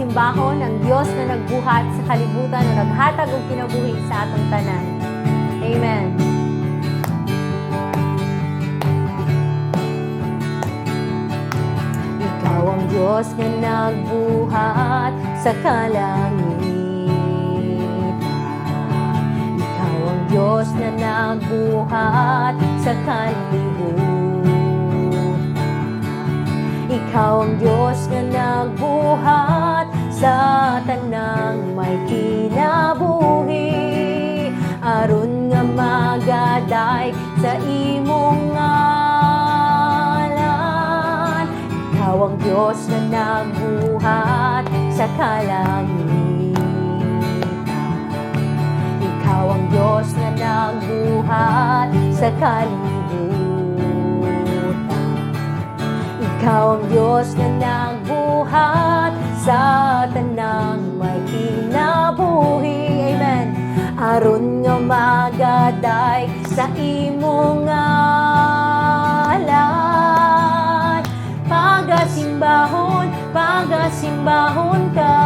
pagasimbahon ang Dios na nagbuhat sa kalibutan o naghatag og kinabuhi sa atong tanan. Amen. Ikaw ang Diyos nga nagbuhat sa kalangitan. Ikaw ang Diyos na nagbuhat sa kalibutan. Ikaw ang Diyos nga nagbuhat sa tanang may kinabuhi, aron nga magaday sa imong ngalan. Ikaw ang Diyos na nagbuhat sa kalangitan. Ikaw ang Diyos na nagbuhat sa kalibutan. Ikaw ang Diyos na nagbuhat sa tanang may kinabuhi. Amen. Aron nga magaday sa imong ngalan. Pagasimbahon, pagasimbahon ka.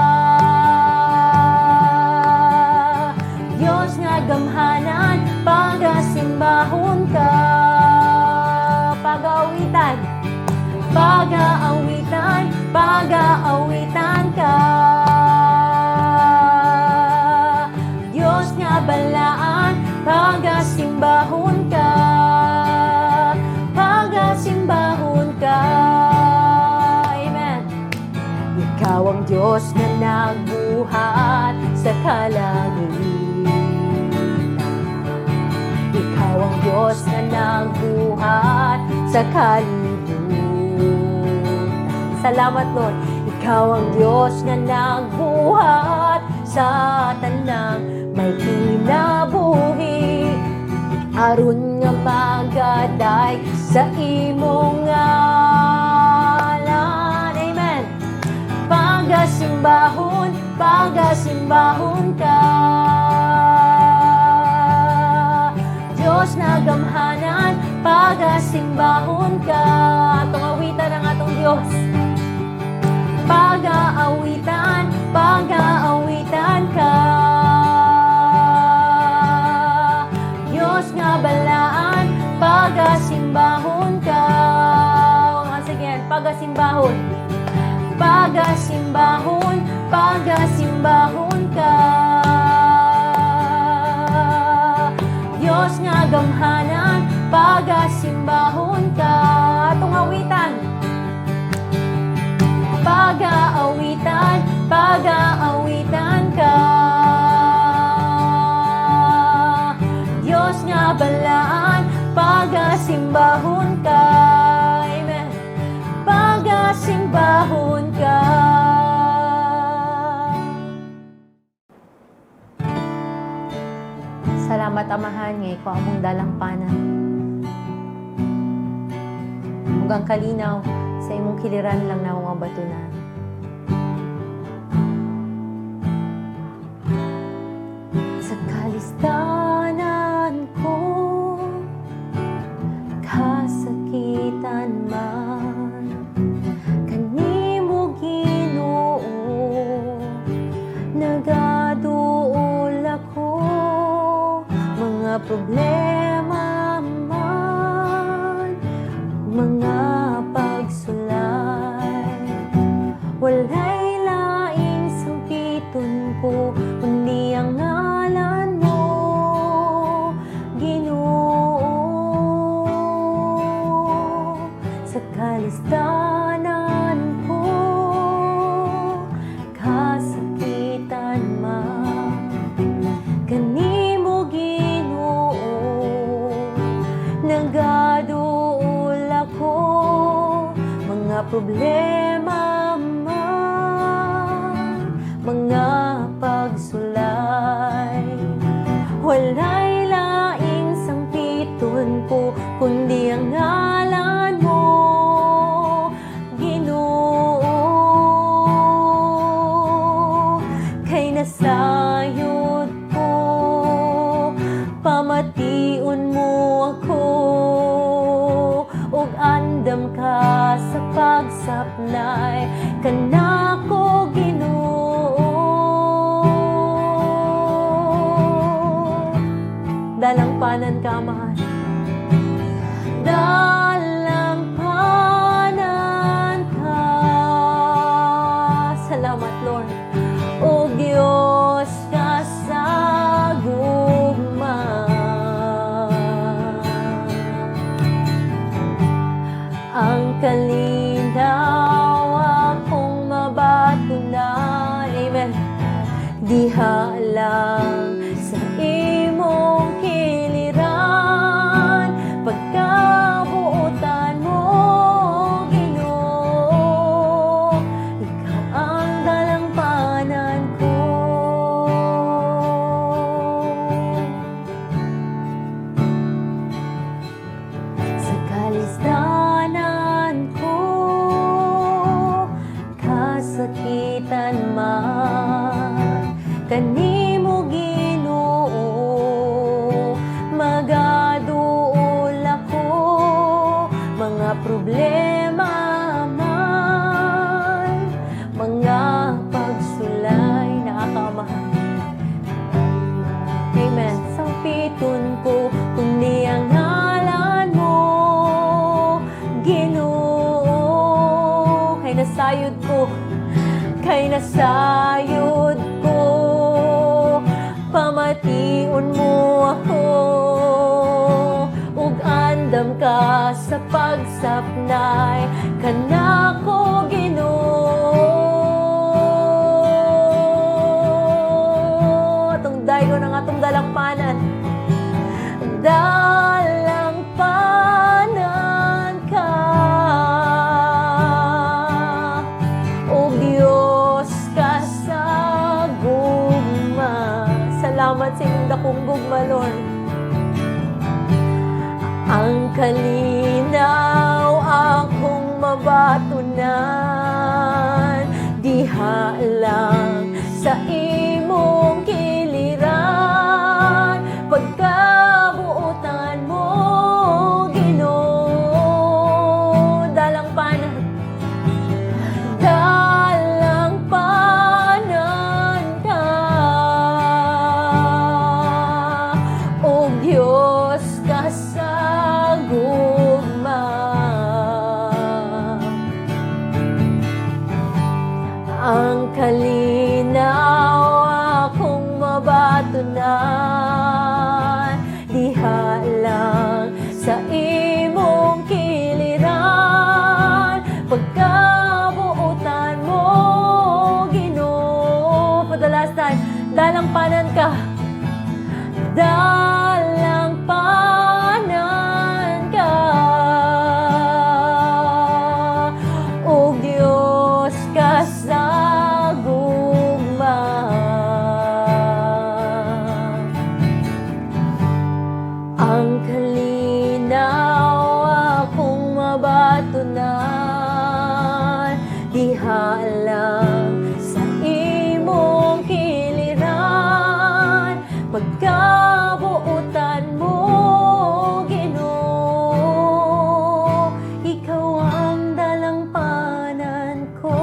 Diyos nga gamhanan, pagasimbahon ka. Pagaawitan, pagaawitan, pagaawitan ka. Diyos nga balaan, pagasimbahon ka. Pagasimbahon ka. Amen. Ikaw ang Diyos na nagbuhat sa kalangitan. Ikaw ang Diyos na nagbuhat sa kalibutan. Salamat, Lord. Ikaw ang Diyos na nagbuhat sa tanang may kinabuhi, aron nga magaday sa imong ngalan. Amen. Pagasimbahon, pagasimbahon ka. Diyos na gamhanan, pagasimbahon ka. Atong awitan ang atong Diyos. Pagaawitan, pagaawitan ka. Diyos nga balaan, pagasimbahon ka. Once again, pagasimbahon. Pagasimbahon, pagasimbahon ka. Diyos nga gamhanan, pagasimbahon ka. Atong awitan. Pagaawitan, pagaawitan ka. Diyos nga balaan, pagasimbahon ka. Amen. Pagasimbahon ka. Salamat, Amahan, nga ikaw among dalampanan. Ug ang kalinaw sa imong kiliran lang na nga batunan. Sa kalistanan ko, kasakitan man, kanimo Ginoo, nagaduol ako, mga problema man, mga pagsulay, walay laing sampiton ko, kundi ang ngalan mo, Ginoo. Sa kalistanan ko, kasakitan man, kanimo Ginoo, nagaduol ako, mga problema man, mga pagsulay, walay laing sampiton ko, kundi ang ngalan mo, Ginoo. Kay nasayod ko, pamation mo ako, ug andam ka sa pagsapnay kanako, Ginoo. Dalangpanan ka, Amahan. Dalangpanan ka. Salamat, Lord. O Diyos ka sa gugma. Ang kalinaw akong mabatunan. Amen. Diha lang sa imong kiliran, pagkabuotan mo, Ginoo, ikaw ang dalangpanan ko. Sa kalisdanan ko, kasakitan man, kanimo, Ginoo, magaduol ako, mga problema man, mga pagsulay, nakakamahan. Amen. Sampiton ko, kundi ang ngalan mo, Ginoo. Kay nasayod ko, kay nasayod ko, pamation mo ako, ug andam ka sa pagsapnay kanako, Ginoo. Atong daygon ang atong dalangpanan. Dalangpanan ka, O Diyos ka sa gugma. Salamat sa imong dakong gugma, Lord. Ang kalinaw akong mabatunan, diha lang sa imong kiliran, pagkabuotan mo, Ginoo. Dalangpanan, dalangpanan ka, O Diyos ka sa gugma. Ang kalinaw akong mabatunan, diha lang sa imong kiliran, pagkabuotan mo, Ginoo. For the last time, dalangpanan ka. Dalangpanan ka, O Diyos ka sa gugma. Ang kalinaw akong mabatunan, diha lang sa imong kiliran, pagkabuotan mo, Ginoo, ikaw ang dalangpanan ko.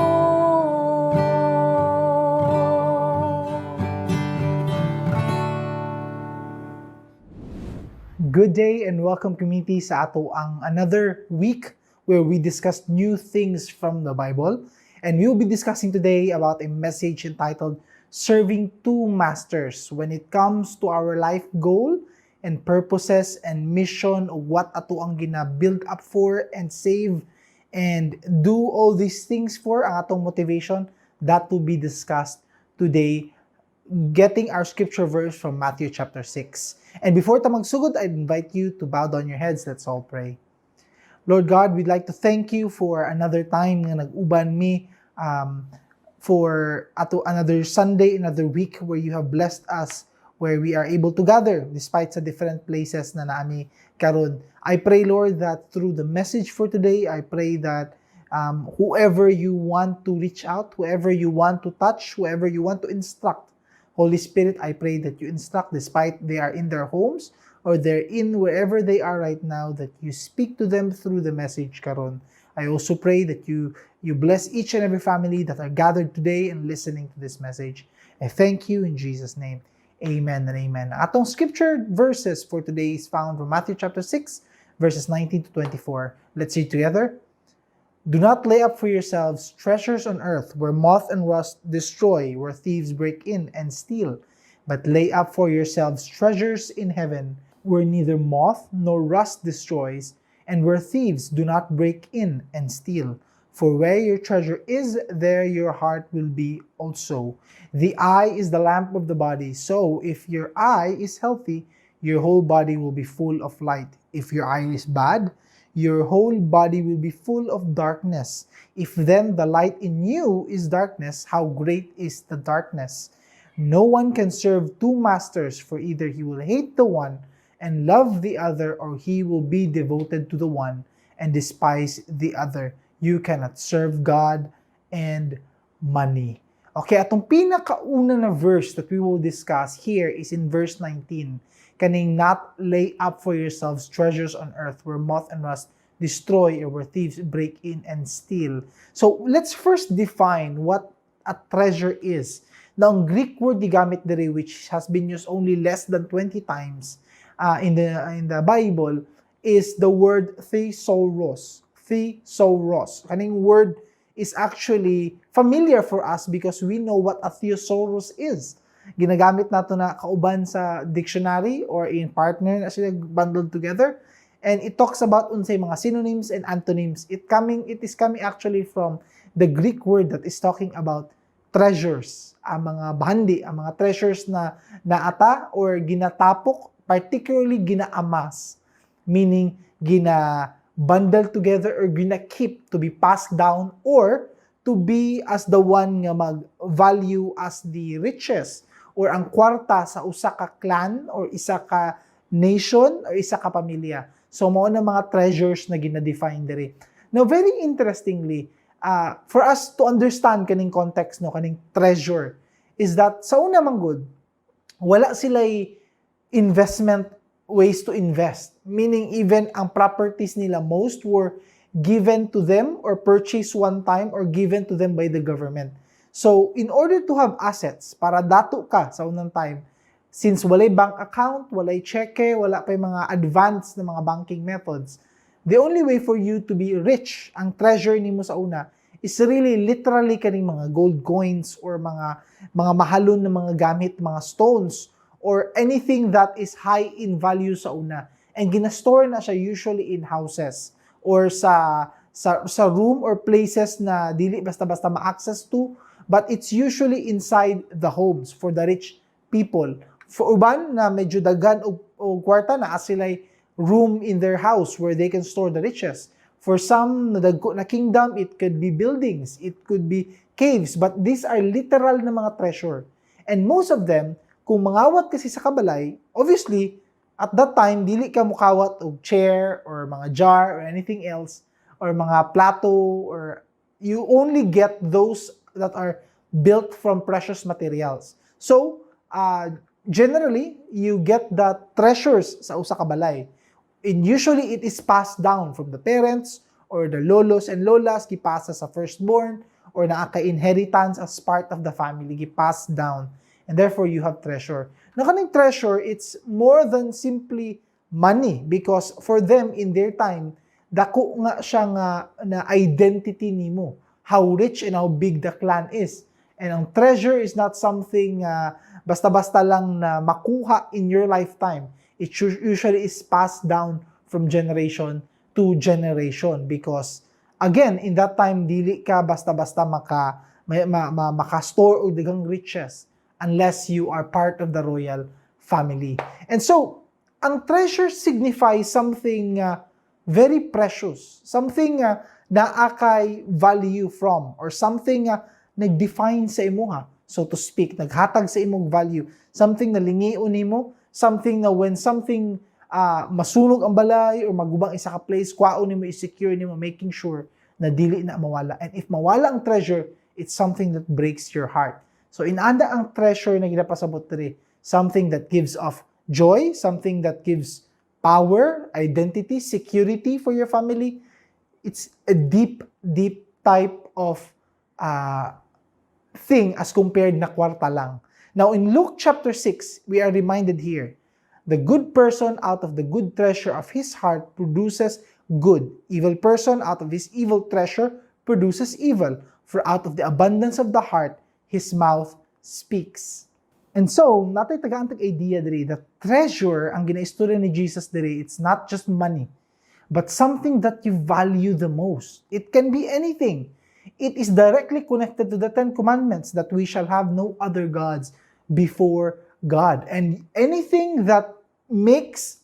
Good day and welcome, community, sa ato ang another week where we discuss new things from the Bible. And we will be discussing today about a message entitled "Serving Two Masters." When it comes to our life goal and purposes and mission, what ato ang gina-build up for and save and do all these things for, ang atong motivation, that will be discussed today, getting our scripture verse from Matthew chapter 6. And before ta magsugod, I invite you to bow down your heads. Let's all pray. Lord God, we'd like to thank you for another time nga nag-uban mi, for ato another Sunday, another week where you have blessed us, where we are able to gather despite sa different places na naa mi karon. I pray, Lord, that through the message for today, I pray that whoever you want to reach out, whoever you want to touch, whoever you want to instruct, Holy Spirit, I pray that you instruct despite they are in their homes or they're in wherever they are right now, that you speak to them through the message karon. I also pray that you bless each and every family that are gathered today and listening to this message. I thank you in Jesus' name. Amen and amen. Atong scripture verses for today is found from Matthew chapter 6, verses 19 to 24. Let's read together. "Do not lay up for yourselves treasures on earth where moth and rust destroy, where thieves break in and steal. But lay up for yourselves treasures in heaven, where neither moth nor rust destroys, and where thieves do not break in and steal. For where your treasure is, there your heart will be also. The eye is the lamp of the body. So if your eye is healthy, your whole body will be full of light. If your eye is bad, your whole body will be full of darkness. If then the light in you is darkness, how great is the darkness! No one can serve two masters, for either he will hate the one and love the other, or he will be devoted to the one and despise the other. You cannot serve God and money." Okay, atong pinakauna na verse that we will discuss here is in verse 19. Kaning "not lay up for yourselves treasures on earth where moth and rust destroy or where thieves break in and steal." So, let's first define what a treasure is. Now, ang Greek word gigamit diri, which has been used only less than 20 times in the Bible, is the word thesaurus. Thesaurus. Kaning word is actually familiar for us because we know what a thesaurus is. Ginagamit nato na kauban sa dictionary or in partner na sila, bundled together. And it talks about unsay mga synonyms and antonyms. It is coming actually from the Greek word that is talking about treasures, ang mga bahandi, ang mga treasures na naata or ginatapok, particularly ginaamas, meaning gina bundle together or gina-keep to be passed down or to be as the one nga mag-value as the riches or ang kwarta sa usa ka clan or isa ka nation or isa ka pamilya. So mao na mga treasures na gina-define diri. Now, very interestingly, for us to understand kaning context, no, kaning treasure, is that sa una man gud, wala sila'y investment, ways to invest. Meaning, even ang properties nila, most were given to them or purchased one time or given to them by the government. So, in order to have assets, para dato ka sa unang time, since walay bank account, walay cheque, wala pa yung mga advanced na mga banking methods, the only way for you to be rich, ang treasure nimo sa una, is really literally kaning mga gold coins or mga mahalon na mga gamit, mga stones, or anything that is high in value sa una. And ginastore na siya usually in houses or sa room or places na dili basta-basta ma-access to, but it's usually inside the homes for the rich people. For uban na medyo daghan og kwarta, naa sila'y room in their house where they can store the riches. For some na dagko na kingdom, it could be buildings, it could be caves, but these are literal na mga treasure. And most of them, kung mangawat kasi sa kabalay, obviously, at that time, dili ka mukawat og chair or mga jar or anything else or mga plato, or you only get those that are built from precious materials. So, generally, you get the treasures sa usa ka balay. And usually, it is passed down from the parents or the lolos and lolas, gipasa sa firstborn or naa ka inheritance as part of the family, gipass down. And therefore, you have treasure. Na kaning treasure, it's more than simply money because for them, in their time, dako nga siya nga na identity nimo, how rich and how big the clan is. And ang treasure is not something basta-basta lang na makuha in your lifetime. It usually is passed down from generation to generation because, again, in that time, dili ka basta-basta maka-store og daghang riches unless you are part of the royal family. And so, ang treasure signifies something very precious, something naa kay value from or something nag-define sa imuha, so to speak, naghatag sa imong value, something na lingion nimo, something na when something masunog ang balay or magubang isa ka place, kwaon nimo, i-secure nimo, making sure na dili na mawala. And if mawala ang treasure, it's something that breaks your heart. So inanda ang treasure na ginapasabot diri, something that gives off joy, something that gives power, identity, security for your family. It's a deep, deep type of thing as compared na kwarta lang. Now, in Luke chapter 6, we are reminded here, "The good person out of the good treasure of his heart produces good. Evil person out of his evil treasure produces evil. For out of the abundance of the heart, his mouth speaks." And so, naa tay tagaan tag idea diri that treasure ang ginaistorya ni Jesus diri, it's not just money, but something that you value the most. It can be anything. It is directly connected to the Ten Commandments that we shall have no other gods before God. And anything that makes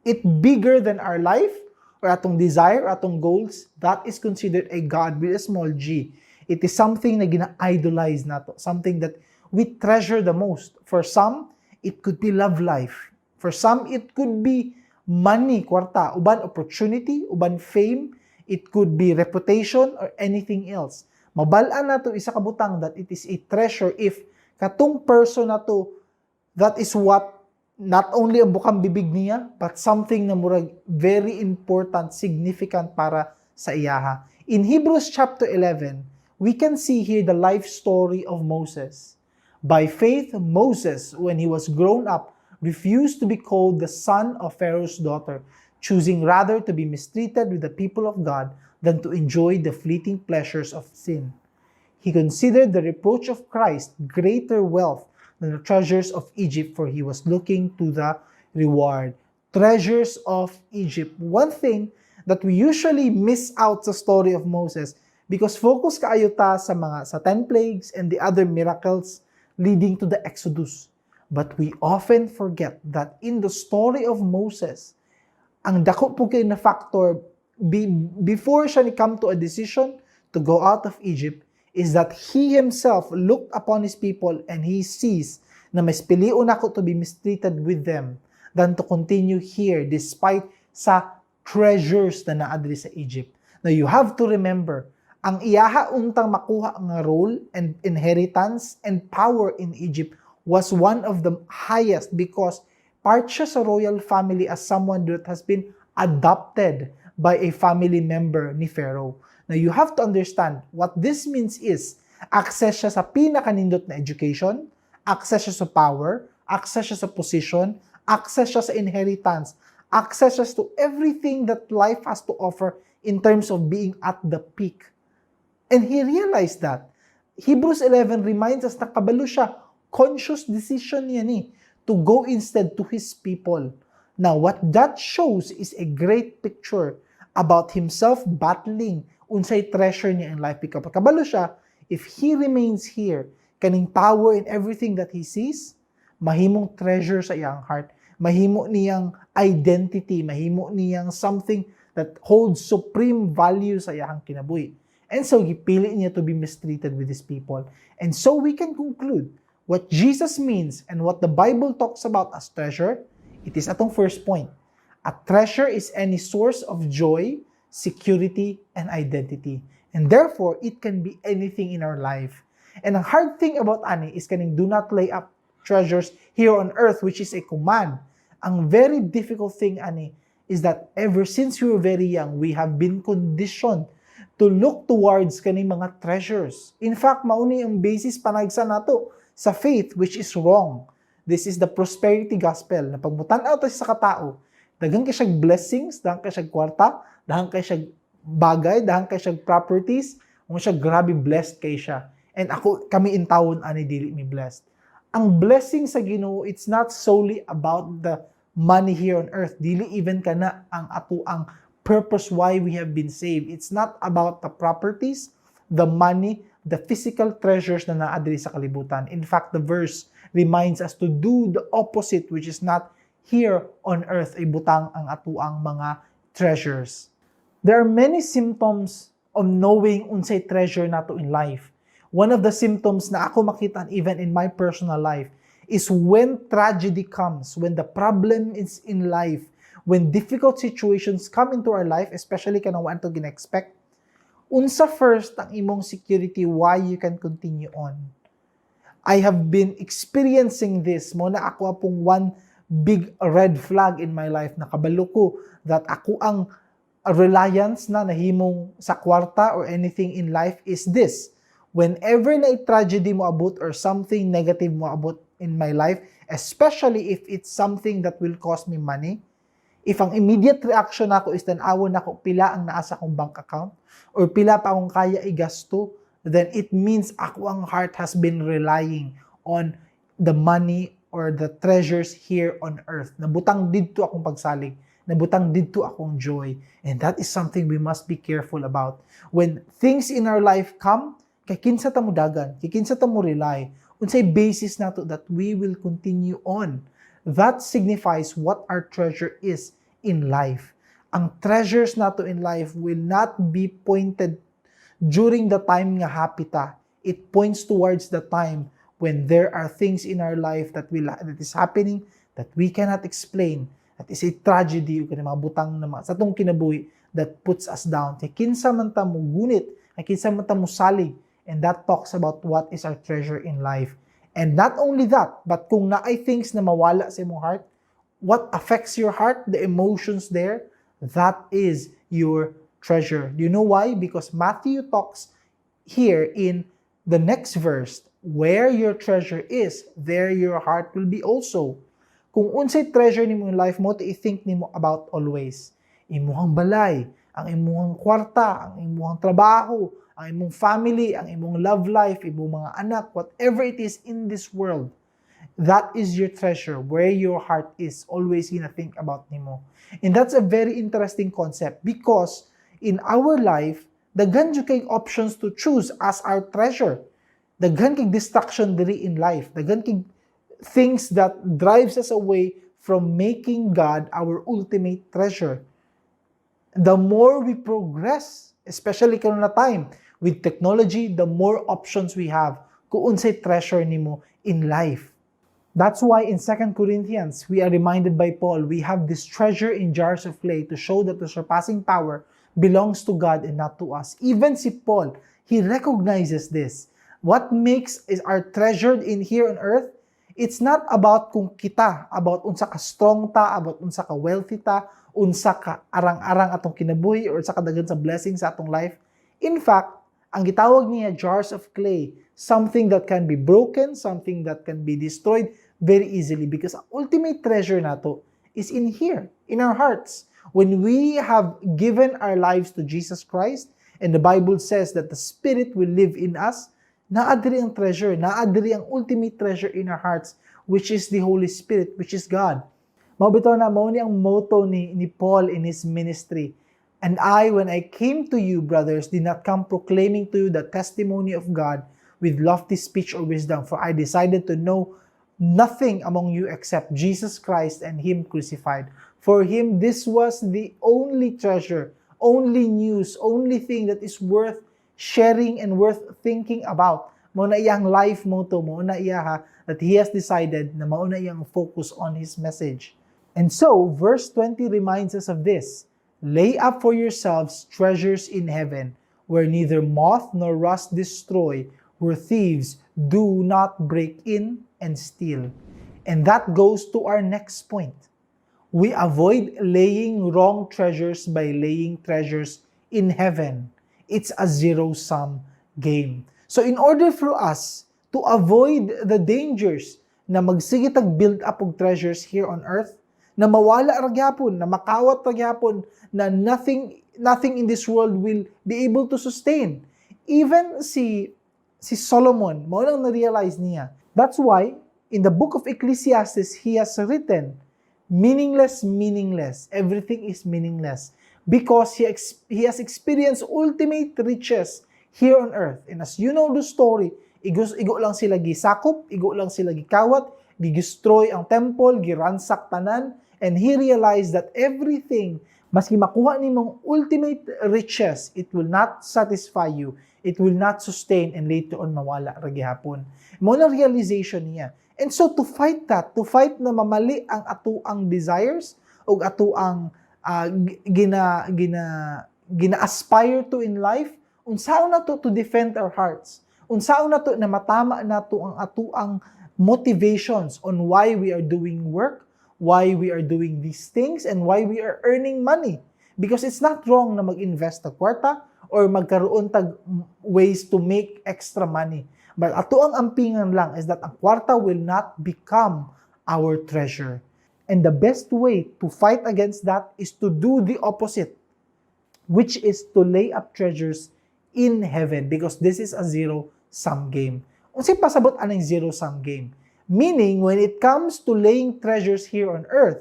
it bigger than our life or atong desire or atong goals, that is considered a God with a small g. It is something na gina-idolize nato, something that we treasure the most. For some, it could be love life. For some, it could be money, kwarta, uban opportunity, uban fame, it could be reputation or anything else. Mabal-an nato isa ka butang that it is a treasure if katong person na to, that is what not only ang bukang bibig niya but something na murag very important, significant para sa iyaha. In Hebrews chapter 11, we can see here the life story of Moses. "By faith, Moses, when he was grown up, refused to be called the son of Pharaoh's daughter, choosing rather to be mistreated with the people of God than to enjoy the fleeting pleasures of sin. He considered the reproach of Christ greater wealth than the treasures of Egypt, for he was looking to the reward." Treasures of Egypt. One thing that we usually miss out sa story of Moses because focus kaayo ta sa mga sa 10 plagues and the other miracles leading to the Exodus. But we often forget that in the story of Moses, ang dako pud kay na factor before siya ni come to a decision to go out of Egypt is that he himself looked upon his people and he sees na mas pilion nako to be mistreated with them than to continue here despite sa treasures na naa diri sa Egypt. Now, you have to remember, ang iyaha untang makuha nga role and inheritance and power in Egypt was one of the highest because part siya sa royal family as someone that has been adopted by a family member ni Pharaoh. Now, you have to understand what this means is access siya sa pinakanindot na education, access siya sa power, access siya sa position, access siya sa inheritance, access siya to everything that life has to offer in terms of being at the peak. And he realized that. Hebrews 11 reminds us na kabalo siya, conscious decision niya ni to go instead to his people. Now, what that shows is a great picture about himself battling unsay treasure niya in life because kabalo siya, if he remains here, kaning power in everything that he sees, mahimong treasure sa iyang heart, mahimo niyang identity, mahimo niyang something that holds supreme value sa iyang kinabuhi. And so, gipili niya to be mistreated with his people. And so, we can conclude what Jesus means and what the Bible talks about as treasure. It is atong first point. A treasure is any source of joy, security, and identity. And therefore, it can be anything in our life. And ang hard thing about ani is kaning "Do not lay up treasures here on earth," which is a command. Ang very difficult thing ani is that ever since we were very young, we have been conditioned to look towards kaning mga treasures. In fact, mao ni ang basis panagsa nato sa faith, which is wrong. This is the prosperity gospel na pag mutan-aw ta sa katao, daghan kay siyang blessings, daghan kay siyang kwarta, daghan kay siyang bagay, daghan kay siyang properties, mo siya grabe blessed kay siya. And ako, kami intawon ani, dili mi blessed. Ang blessing sa Ginoo, it's not solely about the money here on earth. Dili even kana ang ato ang purpose why we have been saved. It's not about the properties, the money, the physical treasures na naa diri sa kalibutan. In fact, the verse reminds us to do the opposite, which is not here on earth ibutang ang atuang mga treasures. There are many symptoms of knowing unsay treasure nato in life. One of the symptoms na ako makita even in my personal life is when tragedy comes, when the problem is in life, when difficult situations come into our life, especially kanang wa nato gina-expect, unsa first ang imong security why you can continue on? I have been experiencing this. Mao na ako pong one big red flag in my life na kabalo ko that ako ang reliance na nahimong sa kwarta or anything in life is this. Whenever na tragedy mo abot or something negative mo abot in my life, especially if it's something that will cost me money, if ang immediate reaction nako is tan-awon nako pila ang naa sa akong bank account or pila pa akong kaya igasto, then it means ako ang heart has been relying on the money or the treasures here on earth. Nabutang didto akong pagsalig. Nabutang didto akong joy. And that is something we must be careful about. When things in our life come, kay kinsa ta mo dagan, kay kinsa ta mo rely, unsay basis nato that we will continue on. That signifies what our treasure is in life. Ang treasures nato in life will not be pointed during the time nga happy ta. It points towards the time when there are things in our life that is happening that we cannot explain. That is a tragedy o kanang mga butang na mga, sa atong kinabuhi that puts us down. Kay kinsa man ta mo gunit, kay kinsa man ta mo salig, and that talks about what is our treasure in life. And not only that, but kung naay things na mawala sa imong heart, what affects your heart, the emotions there, that is your treasure. Do you know why? Because Matthew talks here in the next verse, "Where your treasure is, there your heart will be also." Kung unsay treasure nimo in life mo, to i-think nimo about always. Imuhang balay, ang imuhang kwarta, ang imuhang trabaho, ang imong family, ang imong love life, imong mga anak, whatever it is in this world, that is your treasure. Where your heart is, always gonna think about nimo. And that's a very interesting concept because in our life, daghan jud kay options to choose as our treasure. Daghan kay distraction diri in life. Daghan kay things that drives us away from making God our ultimate treasure. The more we progress, especially karon na time with technology, the more options we have kung unsay treasure nimo in life. That's why in 2 Corinthians, we are reminded by Paul, we have this treasure in jars of clay to show that the surpassing power belongs to God and not to us. Even si Paul, he recognizes this. What makes is our treasured in here on earth, it's not about kung kita, about unsa ka strong ta, about unsa ka wealthy ta, unsa ka arang-arang atong kinabuhi, or unsa ka daghan sa blessings sa atong life. In fact, ang gitawag niya jars of clay, something that can be broken, something that can be destroyed very easily because ang ultimate treasure nato is in here, in our hearts. When we have given our lives to Jesus Christ, and the Bible says that the Spirit will live in us, naa diri ang treasure, naa diri ang ultimate treasure in our hearts, which is the Holy Spirit, which is God. Mao bitaw na mao ni ang motto ni Paul in his ministry. "And I, when I came to you, brothers, did not come proclaiming to you the testimony of God with lofty speech or wisdom, for I decided to know nothing among you except Jesus Christ and Him crucified." For him, this was the only treasure, only news, only thing that is worth sharing and worth thinking about. Mao na iyang life motto, mao na iya ha, that he has decided na mao na iyang focus on his message. And so, verse 20 reminds us of this. "Lay up for yourselves treasures in heaven, where neither moth nor rust destroy, where thieves do not break in and steal." And that goes to our next point. We avoid laying wrong treasures by laying treasures in heaven. It's a zero-sum game. So in order for us to avoid the dangers na magsige tag build up og treasures here on earth, na mawala ra gyapon, na makawat ra gyapon, na nothing in this world will be able to sustain. Even si Solomon, mao nang na-realize niya. That's why in the book of Ecclesiastes he has written, "Meaningless, meaningless, everything is meaningless," because he has experienced ultimate riches here on earth. And as you know the story, igo lang sila gisakop, igo lang sila gikawat, gi-destroy ang temple, gi-ransack tanan, and he realized that everything, maski makuha nimong ultimate riches, it will not satisfy you, it will not sustain, and later on mawala ra gihapon. Mao na realization niya. And so to fight that, to fight na mamali ang atoang desires ug atoang gina gina gina-aspire to in life, unsaon nato to defend our hearts? Unsaon nato na matama nato ang atoang motivations on why we are doing work, why we are doing these things, and why we are earning money? Because it's not wrong na mag-invest sa kwarta or magkaroon tag ways to make extra money. But ato ang ampingan lang is that ang kwarta will not become our treasure. And the best way to fight against that is to do the opposite, which is to lay up treasures in heaven, because this is a zero-sum game. Unsay pasabot anang zero-sum game? Meaning, when it comes to laying treasures here on earth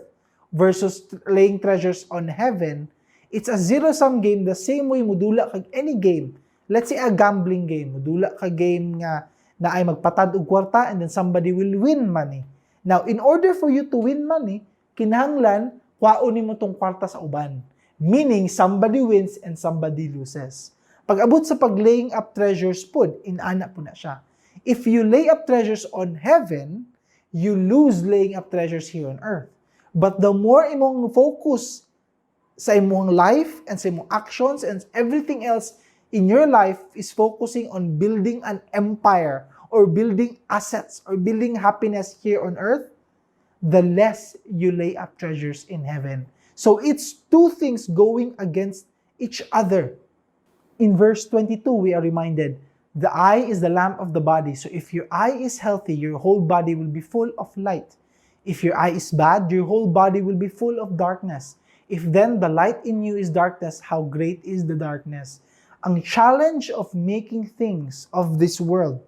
versus laying treasures on heaven, it's a zero-sum game the same way mudula kag any game. Let's say a gambling game. Mudula ka game nga na ay magpatad og kwarta and then somebody will win money. Now, in order for you to win money, kinahanglan kwaon nimo tong kwarta sa uban. Meaning, somebody wins and somebody loses. Pag abot sa pag-laying up treasures pod, inana po na siya. If you lay up treasures on heaven, you lose laying up treasures here on earth. But the more imong focus sa imong life and sa imong actions and everything else in your life is focusing on building an empire or building assets or building happiness here on earth, the less you lay up treasures in heaven. So it's two things going against each other. In verse 22, we are reminded, "The eye is the lamp of the body. So if your eye is healthy, your whole body will be full of light. If your eye is bad, your whole body will be full of darkness. If then the light in you is darkness, how great is the darkness?" Ang challenge of making things of this world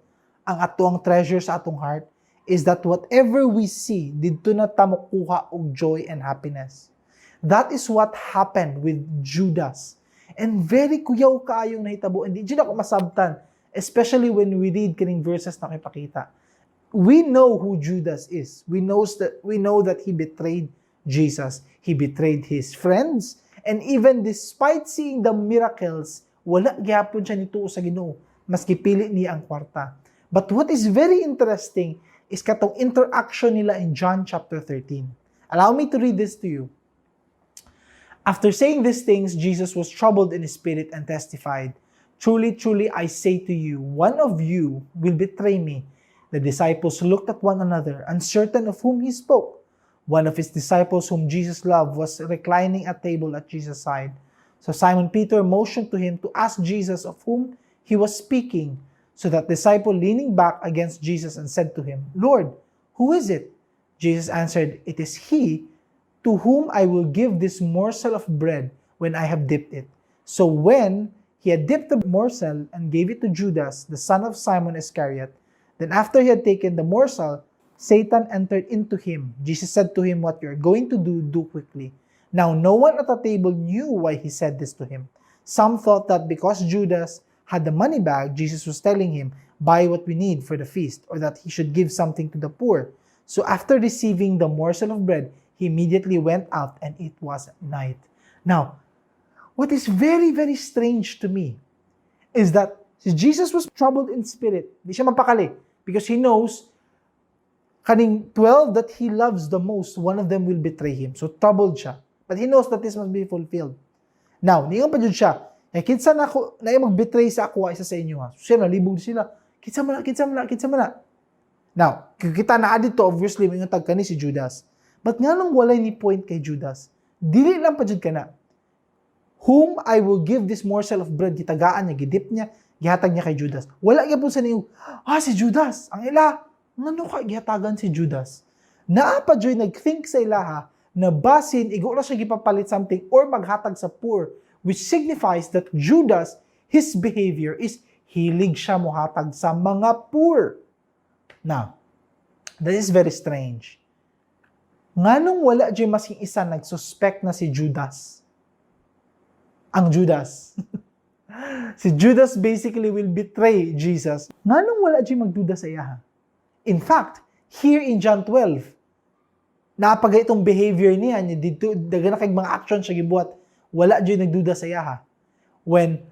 ang atoang treasure sa atong heart is that whatever we see, didto na ta mokuha og joy and happiness. That is what happened with Judas. And very kuyaw kaayong nahitabo. Hindi jud ako masabtan, especially when we read kining verses na ipakita. We know who Judas is. We know that he betrayed Jesus. He betrayed his friends. And even despite seeing the miracles, wala gyapon siya nituo sa Ginoo. Mas gipili niya ang kwarta. But what is very interesting is katong interaction nila in John chapter 13. Allow me to read this to you. After saying these things, Jesus was troubled in his spirit and testified, "Truly, truly, I say to you, one of you will betray me." The disciples looked at one another, uncertain of whom he spoke. One of his disciples, whom Jesus loved, was reclining at table at Jesus' side. So Simon Peter motioned to him to ask Jesus of whom he was speaking. So that disciple leaning back against Jesus and said to him, "Lord, who is it?" Jesus answered, "It is he to whom I will give this morsel of bread when I have dipped it." So when he had dipped the morsel and gave it to Judas, the son of Simon Iscariot, then after he had taken the morsel, Satan entered into him. Jesus said to him, "What you are going to do, do quickly." Now no one at the table knew why he said this to him. Some thought that because Judas had the money bag, Jesus was telling him, "Buy what we need for the feast," or that he should give something to the poor. So after receiving the morsel of bread, he immediately went out, and it was night. Now, what is very, very strange to me is that si Jesus was troubled in spirit. Di siya mapakali because he knows kaning 12 that he loves the most, one of them will betray him. So troubled siya. But he knows that this must be fulfilled. Now, niingon pa jud siya, "Eh, kinsa na ako, na mag-betray sa ako, isa sa inyo ha." So siya, nalibog sila. "Kinsa man na, kinsa man na, kinsa man na?" Now, kita na dito, obviously, may tag kani si Judas. But nganong walay ni point kay Judas? Dili lang pa jud kana. "Whom I will give this morsel of bread," gitagaan niya, gidip niya, gihatag niya kay Judas. Wala gyapon sa niyo, "Ah, si Judas, ang ila, ngano ka gihatagan si Judas?" Naa pa juy nag-think sa ilaha na basin igo ra siya gipapalit something or maghatag sa poor, which signifies that Judas, his behavior is hilig siya mohatag sa mga poor. Now, this is very strange. Nganong wala jud masking isa nagsuspect na si Judas? Ang Judas. Si Judas basically will betray Jesus. Nganong wala jud magduda sa iya? In fact, here in John 12, napagay itong behavior niya, niya dito, daghan na kay mga action siya gibuhat, wala jud nagduda sa iya. When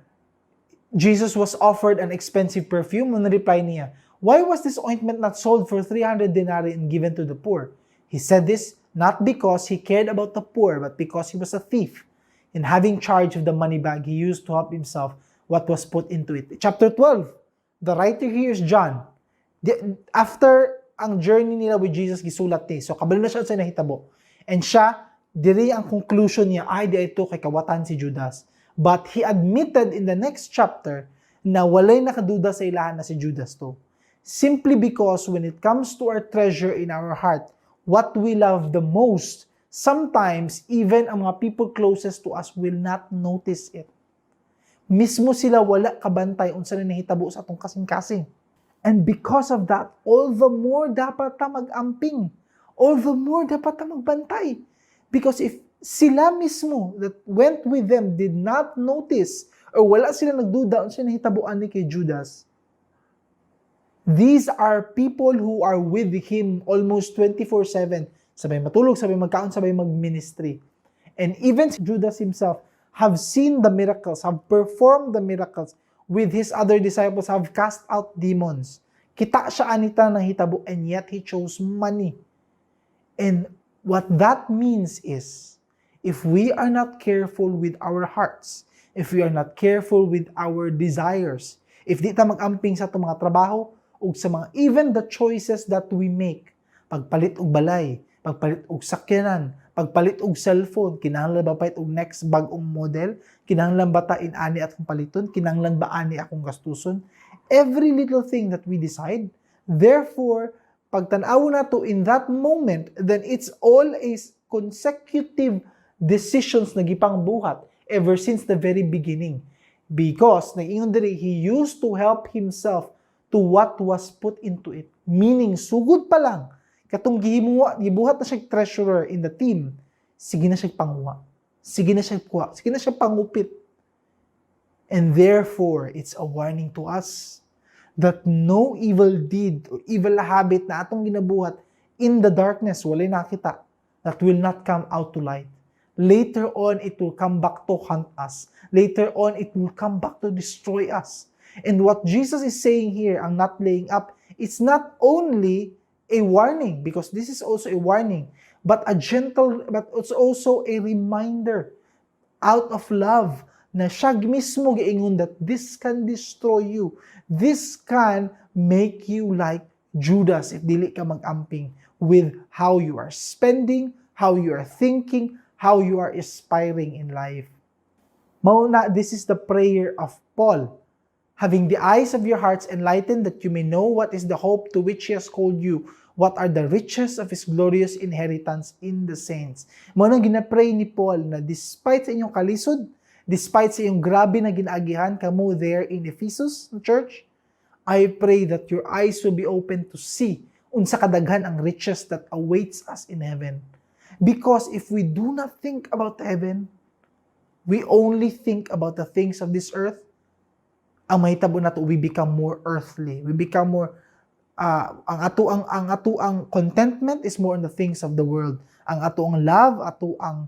Jesus was offered an expensive perfume, ang reply niya, "Why was this ointment not sold for 300 denarii and given to the poor?" He said this not because he cared about the poor, but because he was a thief. And having charge of the money bag, he used to help himself what was put into it. Chapter 12, the writer here is John. After ang journey nila with Jesus, gisulat ni. So, kabalo na siya sa nahitabo. And siya, diri ang conclusion niya, "Ay, di ito kay kawatan si Judas." But he admitted in the next chapter na walay nakaduda sa ilahan na si Judas to. Simply because when it comes to our treasure in our heart, what we love the most, sometimes even ang mga people closest to us will not notice it. Mismo sila wala kabantay unsa na nahitabo sa atong kasing-kasing. And because of that, all the more dapat ta mag-amping. All the more dapat ta magbantay. Because if sila mismo that went with them did not notice or wala sila nagduda unsa nahitabuan ni kay Judas, these are people who are with him almost 24/7. Sabay matulog, sabay magkaon, sabay mag-ministry. And even Judas himself have seen the miracles, have performed the miracles with his other disciples, have cast out demons. Kita siya anita ng hitabo, and yet he chose money. And what that means is, if we are not careful with our hearts, if we are not careful with our desires, if di ta mag-amping sa atong mga trabaho, ug sa mga even the choices that we make, pagpalit og balay, pagpalit og sakyanan, pagpalit og cellphone, kinahanglan ba palit og next bag-ong model, kinahanglan ba ta in-ani atong paliton, kinahanglan ba ani akong gastuson? Every little thing that we decide, therefore, pagtan-aw nato in that moment, then it's all a consecutive decisions na gipangbuhat ever since the very beginning. Because, nag-ingon diri, he used to help himself to what was put into it. Meaning, sugod pa lang, katong gihimuha, gibuhat na siya treasurer in the team, sige na siya panguha. Sige na siya kuha. Sige na siya pangupit. And therefore, it's a warning to us that no evil deed or evil habit na atong ginabuhat in the darkness, walay nakita, that will not come out to light. Later on, it will come back to haunt us. Later on, it will come back to destroy us. And what Jesus is saying here, ang not laying up, it's not only a warning, because this is also a warning, but it's also a reminder out of love na siya mismo giingon that this can destroy you. This can make you like Judas if dili ka mag-amping with how you are spending, how you are thinking, how you are aspiring in life. Mao na, this is the prayer of Paul. "Having the eyes of your hearts enlightened, that you may know what is the hope to which He has called you, what are the riches of His glorious inheritance in the saints." Mao nang ginapray ni Paul na despite sa inyong kalisod, despite sa inyong grabe na ginaagihan kamo there in Ephesus church, I pray that your eyes will be open to see unsa kadaghan ang riches that awaits us in heaven. Because if we do not think about heaven, we only think about the things of this earth, ang mahitabo nato, we become more earthly. We become more ang ato ang contentment is more on the things of the world. Ang ato ang love, ato ang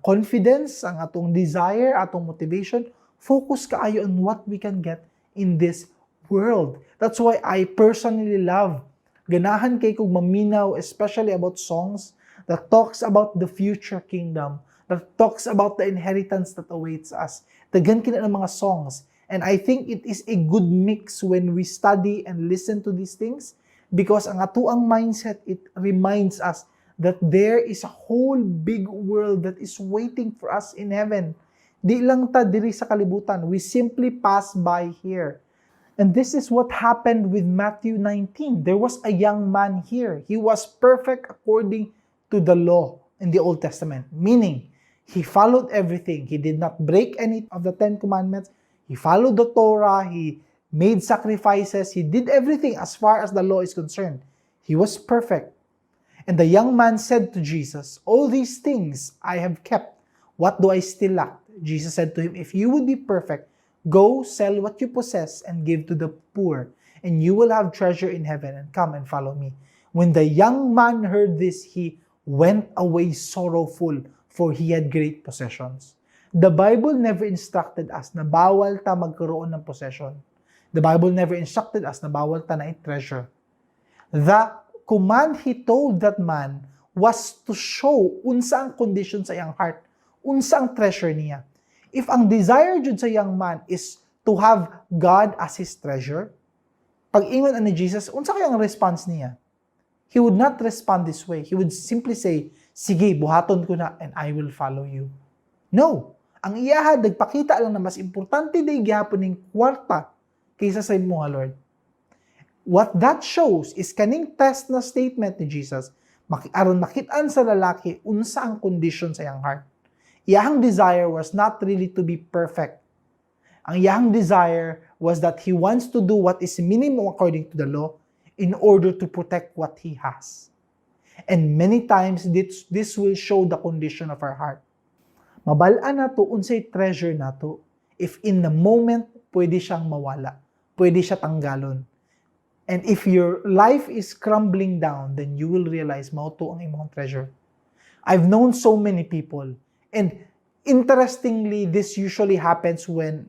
confidence, ang atong desire, atong motivation, focus kaayo on what we can get in this world. That's why I personally love, ganahan kay kog maminaw, especially about songs that talks about the future kingdom, that talks about the inheritance that awaits us. Daghan kina ng mga songs. And I think it is a good mix when we study and listen to these things because ang atoang mindset, it reminds us that there is a whole big world that is waiting for us in heaven. Di lang ta diri sa kalibutan. We simply pass by here. And this is what happened with Matthew 19. There was a young man here. He was perfect according to the law in the Old Testament, meaning he followed everything. He did not break any of the Ten Commandments. He followed the Torah. He made sacrifices. He did everything as far as the law is concerned. He was perfect. And the young man said to Jesus, "All these things I have kept. What do I still lack?" Jesus said to him, "If you would be perfect, go sell what you possess and give to the poor, and you will have treasure in heaven, and come and follow me." When the young man heard this, he went away sorrowful, for he had great possessions. The Bible never instructed us na bawal ta magkaroon ng possession. The Bible never instructed us na bawal ta na treasure. The command he told that man was to show unsa ang condition sa iyang heart, unsa ang treasure niya. If ang desire jud sa young man is to have God as his treasure, pag ingon ani Jesus, unsa kaya ang response niya? He would not respond this way. He would simply say, "Sige, buhaton ko na and I will follow you." No. Ang iyaha nagpakita lang na mas importante diay gihapon ning kwarta kaysa sa imo, Lord. What that shows is kaning test na statement ni Jesus aron makit-an sa lalaki unsa ang condition sa iyang heart. Iyang desire was not really to be perfect. Ang iyang desire was that he wants to do what is minimum according to the law in order to protect what he has. And many times this will show the condition of our heart. Mabal-an nato unsay treasure nato if in the moment pwede siyang mawala, pwede siya tanggalon. And if your life is crumbling down, then you will realize mao to ang imong treasure. I've known so many people, and interestingly, this usually happens when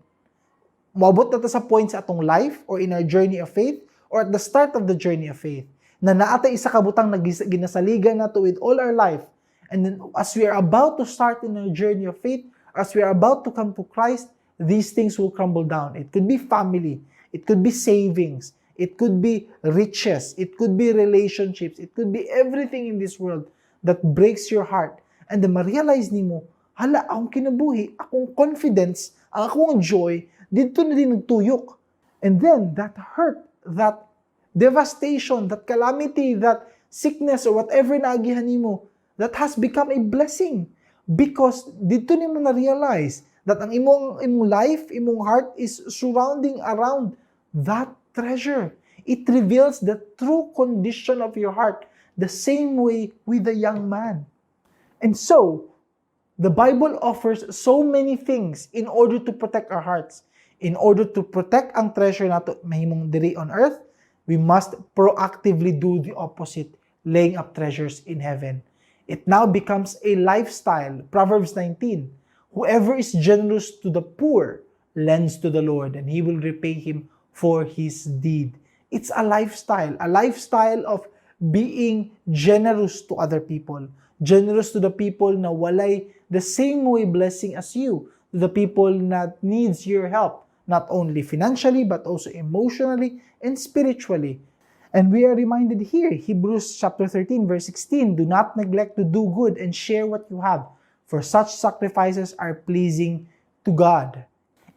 moabot na ta sa point sa atong life or in our journey of faith or at the start of the journey of faith na naa tay isa ka butang na ginasaligan nato with all our life. And then as we are about to start in our journey of faith, as we are about to come to Christ, these things will crumble down. It could be family, it could be savings, it could be riches, it could be relationships, it could be everything in this world that breaks your heart. And then ma-realize nimo, hala, akong kinabuhi, akong confidence, ang akong joy, didto na diay nagtuyok. And then that hurt, that devastation, that calamity, that sickness or whatever na agihan nimo, that has become a blessing because didto nimo na realize that ang imong life, imong heart is surrounding around that treasure. It reveals the true condition of your heart, the same way with the young man. And so, the Bible offers so many things in order to protect our hearts. In order to protect ang treasure nato mahimong diri on earth, we must proactively do the opposite, laying up treasures in heaven. It now becomes a lifestyle. Proverbs 19: "Whoever is generous to the poor lends to the Lord, and He will repay him for his deed." It's a lifestyle of being generous to other people, generous to the people na walay the same way blessing as you, to the people that needs your help, not only financially but also emotionally and spiritually. And we are reminded here, Hebrews chapter 13, verse 16, "Do not neglect to do good and share what you have, for such sacrifices are pleasing to God."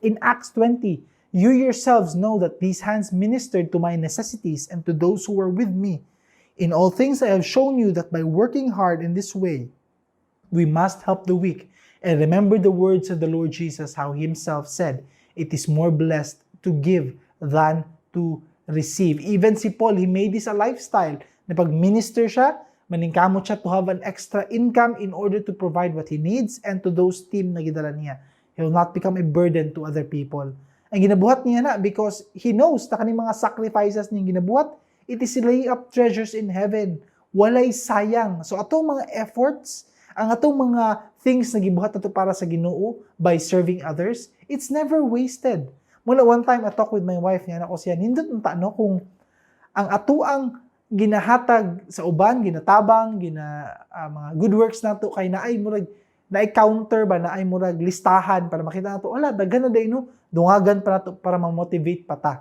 In Acts 20, "You yourselves know that these hands ministered to my necessities and to those who were with me. In all things I have shown you that by working hard in this way, we must help the weak and remember the words of the Lord Jesus, how he himself said, 'It is more blessed to give than to receive.'" Even si Paul, he made this a lifestyle. Na pag-minister siya, maningkamot siya to have an extra income in order to provide what he needs and to those team na gidala niya. He will not become a burden to other people. Ang ginabuhat niya na because he knows na kaning mga sacrifices niyang ginabuhat, it is laying up treasures in heaven. Walay sayang. So atong mga efforts, ang atong mga things na gibuhat nato para sa Ginoo by serving others, it's never wasted. Muna one time I talk with my wife niya ako siya, nindot unta no kung ang atoang ginahatag sa uban, ginatabang, gina mga good works nato kay naay murag naay counter ba, naay murag listahan para makita nato, wala daghan na diay no, dungagan pa nato para ma-motivate pa ta.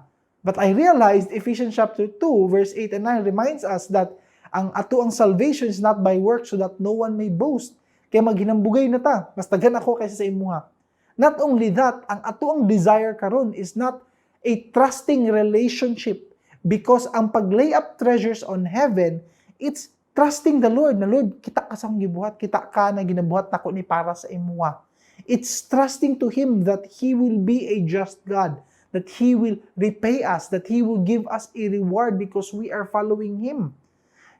But I realized Ephesians chapter 2 verse 8 and 9 reminds us that ang ato ang salvation is not by works so that no one may boast. Kaya maghinambugay na ta, mas daghan ako kaysa sa imuha. Not only that, ang ato ang desire karon is not a trusting relationship because ang pag-lay up treasures on heaven, it's trusting the Lord na, "Lord, kita ka sa akong gibuhat, kita ka na ginabuhat nako ni para sa imuha." It's trusting to Him that He will be a just God, that He will repay us, that He will give us a reward because we are following Him.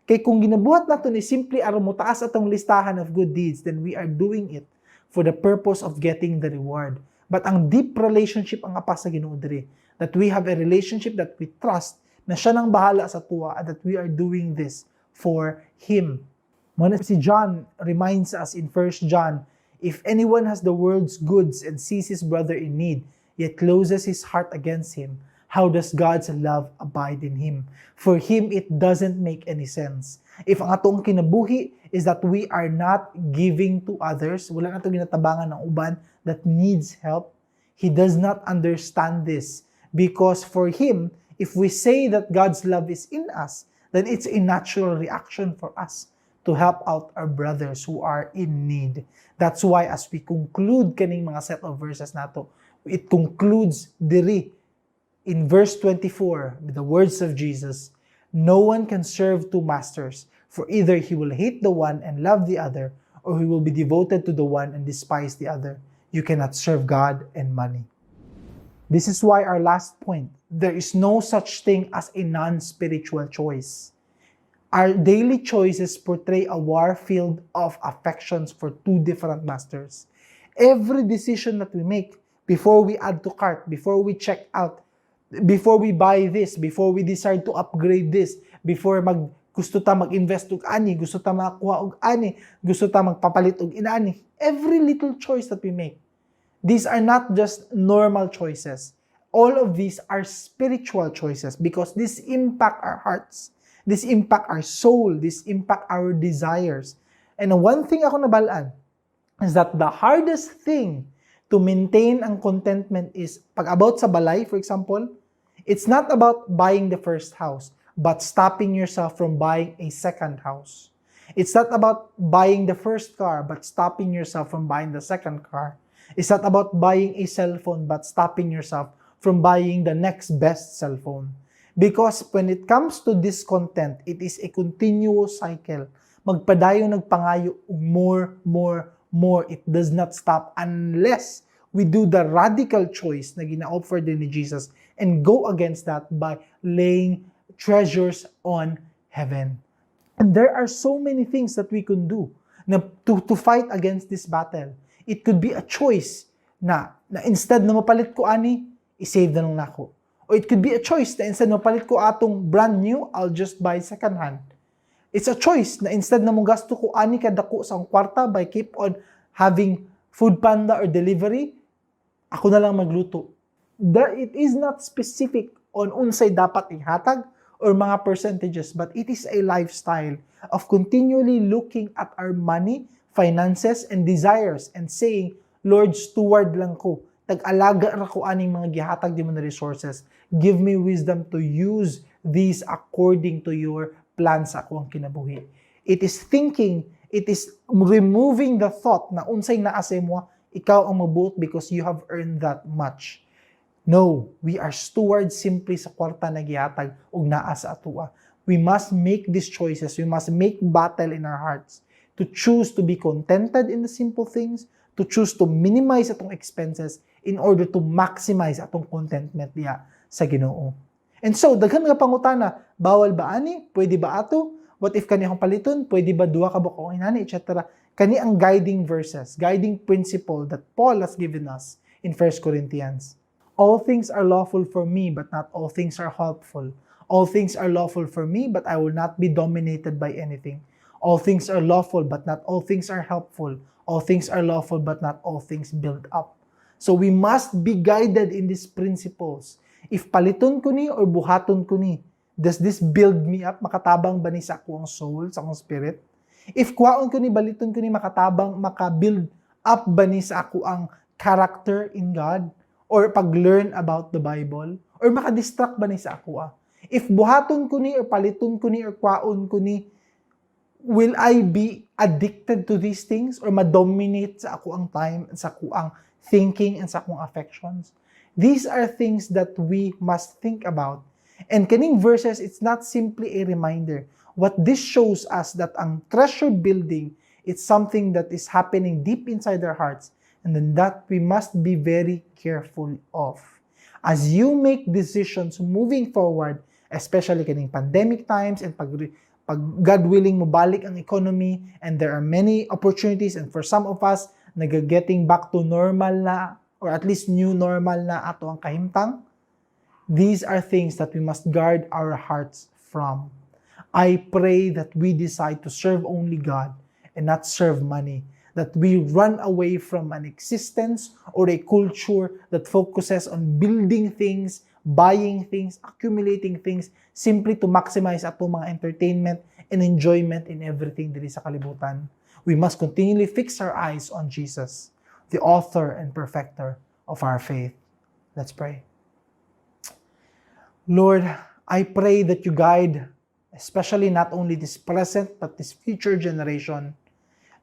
Kay kung ginabuhat nato ni simply aron motaas atong listahan of good deeds, then we are doing it for the purpose of getting the reward. But ang deep relationship ang apas sa Ginoo diri, that we have a relationship that we trust na siya nang bahala sa atoa and that we are doing this for Him. Mao na si John reminds us in 1 John, "If anyone has the world's goods and sees his brother in need, yet closes his heart against him, how does God's love abide in him?" For him, it doesn't make any sense. If ang atong kinabuhi is that we are not giving to others, wala nato ginatabangan ng uban that needs help, he does not understand this. Because for him, if we say that God's love is in us, then it's a natural reaction for us to help out our brothers who are in need. That's why as we conclude kaning mga set of verses nato, it concludes diri in verse 24 with the words of Jesus, "No one can serve two masters, for either he will hate the one and love the other, or he will be devoted to the one and despise the other. You cannot serve God and money." This is why our last point, there is no such thing as a non-spiritual choice. Our daily choices portray a war field of affections for two different masters. Every decision that we make, before we add to cart, before we check out, before we buy this, before we decide to upgrade this, before mag gusto ta mag-invest og ani, gusto ta makakuha og ani, gusto ta magpapalit og inani. Every little choice that we make, these are not just normal choices. All of these are spiritual choices because this impact our hearts. This impact our soul. This impact our desires. And one thing ako nabal-an is that the hardest thing to maintain ang contentment is pag about sa balay, for example, it's not about buying the first house, but stopping yourself from buying a second house. It's not about buying the first car, but stopping yourself from buying the second car. It's not about buying a cell phone, but stopping yourself from buying the next best cell phone. Because when it comes to discontent, it is a continuous cycle. Magpadayon nagpangayo og more, more, more. It does not stop unless we do the radical choice na gina-offer din ni Jesus and go against that by laying treasures on heaven. And there are so many things that we can do na to fight against this battle. It could be a choice na instead na mapalit ko ani, i-save na lang nako. Or it could be a choice na instead na mapalit ko atong brand new, I'll just buy second hand. It's a choice na instead na gasto ko ani kadako sa akong kwarta by keep on having Food Panda or delivery, ako na lang magluto. It is not specific on unsay dapat ihatag or mga percentages, but it is a lifestyle of continually looking at our money, finances, and desires and saying, "Lord, steward lang ko. Tag-alaga ra ko aning mga gihatag nimo na resources. Give me wisdom to use these according to your plan sa akong kinabuhi." It is thinking, it is removing the thought na unsay naa sa imo, ikaw ang mabuot because you have earned that much. No, we are stewards simply sa kwarta na gihatag og naa sa atoa. We must make these choices. We must make battle in our hearts to choose to be contented in the simple things, to choose to minimize atong expenses in order to maximize atong contentment diha sa Ginoo. And so, daghan nga pangutana, bawal ba ani? Pwede ba ato? What if kani akong paliton? Pwede ba duha ka buok akong inani, etc.? Kani ang guiding verses, guiding principle that Paul has given us in 1 Corinthians. "All things are lawful for me, but not all things are helpful. All things are lawful for me, but I will not be dominated by anything. All things are lawful, but not all things are helpful. All things are lawful, but not all things build up." So we must be guided in these principles. If paliton ko ni or buhaton ko ni, does this build me up? Makatabang ba ni sa akong soul, sa akong spirit? If kuhaon ko ni, baliton ko ni, makatabang, maka-build up ba ni sa ako ang character in God? Or pag-learn about the Bible? Or maka-distract ba ni sa ako? Ah? If buhaton ko ni or paliton ko ni or kwaon ko ni, will I be addicted to these things or ma-dominate sa ako ang time, sa ako ang thinking, and sa akong affections? These are things that we must think about. And kaning verses, it's not simply a reminder. What this shows us that ang treasure building, it's something that is happening deep inside our hearts and then that we must be very careful of. As you make decisions moving forward, especially kaning pandemic times and pag God willing mobalik ang economy and there are many opportunities, and for some of us nag-getting back to normal na or at least new normal na ato ang kahimtang, these are things that we must guard our hearts from. I pray that we decide to serve only God and not serve money, that we run away from an existence or a culture that focuses on building things, buying things, accumulating things simply to maximize ato mga entertainment and enjoyment in everything diri sa kalibutan. We must continually fix our eyes on Jesus, the author and perfecter of our faith. Let's pray. Lord, I pray that you guide, especially not only this present but this future generation,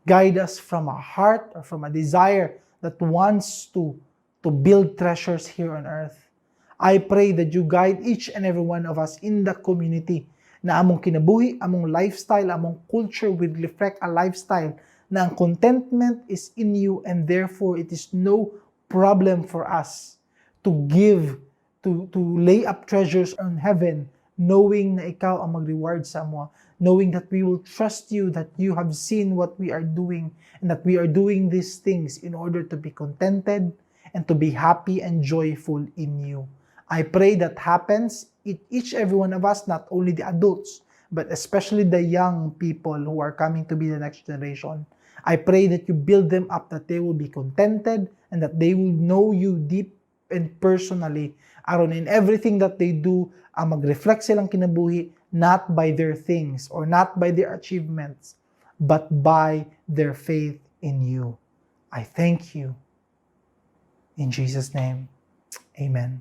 Guide us from a heart or from a desire that wants to build treasures here on earth. I pray that you guide each and every one of us in the community na among kinabuhi, among lifestyle, among culture will reflect a lifestyle na ang contentment is in you, and therefore it is no problem for us to give, to lay up treasures on heaven, knowing na ikaw ang mag-reward sa amo, knowing that we will trust you, that you have seen what we are doing, and that we are doing these things in order to be contented and to be happy and joyful in you. I pray that happens in each every one of us, not only the adults, but especially the young people who are coming to be the next generation. I pray that you build them up, that they will be contented and that they will know you deep and personally. Aron in everything that they do, ang mag-reflect silang kinabuhi not by their things or not by their achievements, but by their faith in you. I thank you. In Jesus' name, amen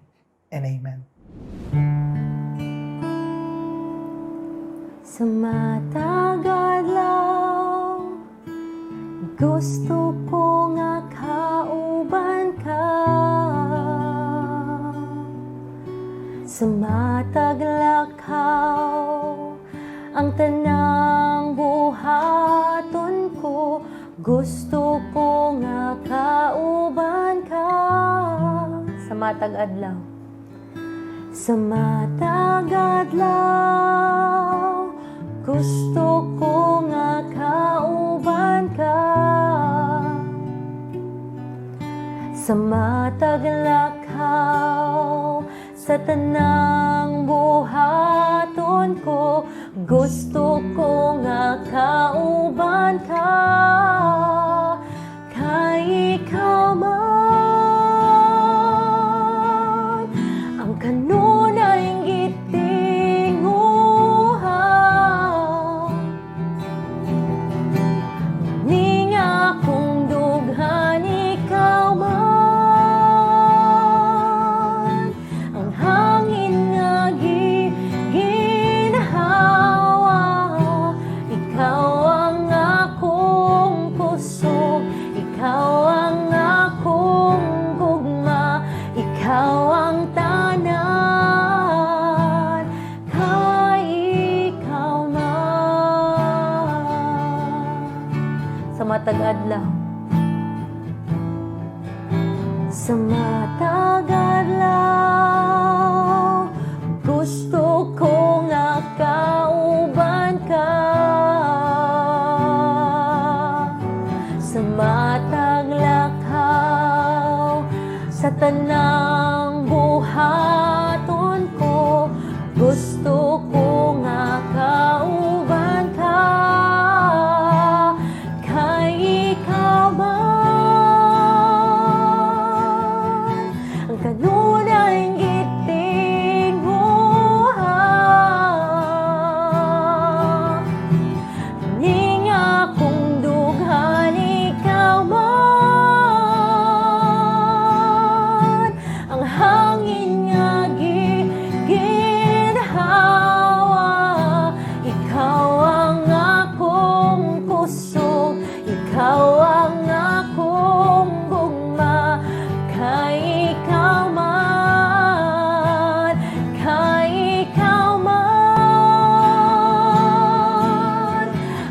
and amen. Sa matag adlaw, gusto ko nga kauban ka. Sa matag lakaw, ang tanang buhaton ko, gusto ko nga kauban ka. Sa matag adlaw, sa matag adlaw, gusto ko nga kauban ka. Sa matag lakaw, sa tanang buhaton ko, gusto ko nga kauban ka. Kay ikaw man ang kanunay gitinguha, ning akong dughan. Ikaw man ang hangin nga ginhawa. Ikaw ang akong kusog, ikaw ang akong gugma, ikaw ang tanan, kay ikaw man. Sa matag adlaw, sa matag adlaw, gusto ko nga kauban ka. Sa matag lakaw, sa tanang buhaton ko, gusto ko nga kauban ka. Kay ikaw man ang kanunay gitinguha, ning akong dughan. Ikaw man ang hangin nga ginhawa. Ikaw ang akong kusog, ikaw ang akong gugma, kay ikaw man, kay ikaw man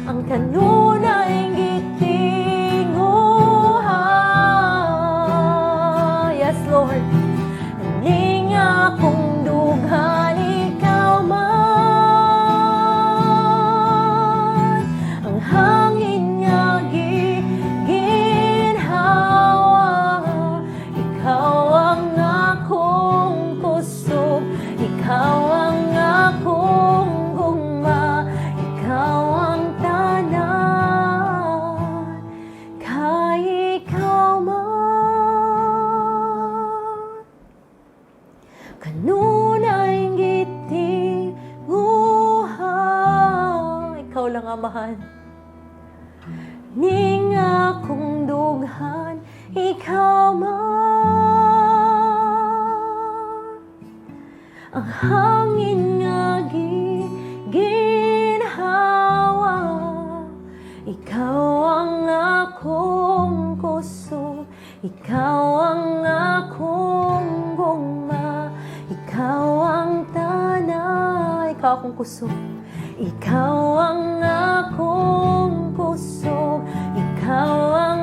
ang kanunay gitinguha. Yes, Lord. Ning akong dughan, ikaw man ang hangin nga ginhawa. Ikaw ang akong kusog, ikaw ang akong gugma, ikaw ang tanan, kay ikaw man kanunay gitinguha. Ikaw lang, Amahan, ning akong dughan. Ikaw man ang hangin nga ginhawa. Ikaw ang kusog. Ikaw ang akong gugma. Ikaw ang tanan. Ikaw akong kusog. Ikaw ang akong kusog. Ikaw ang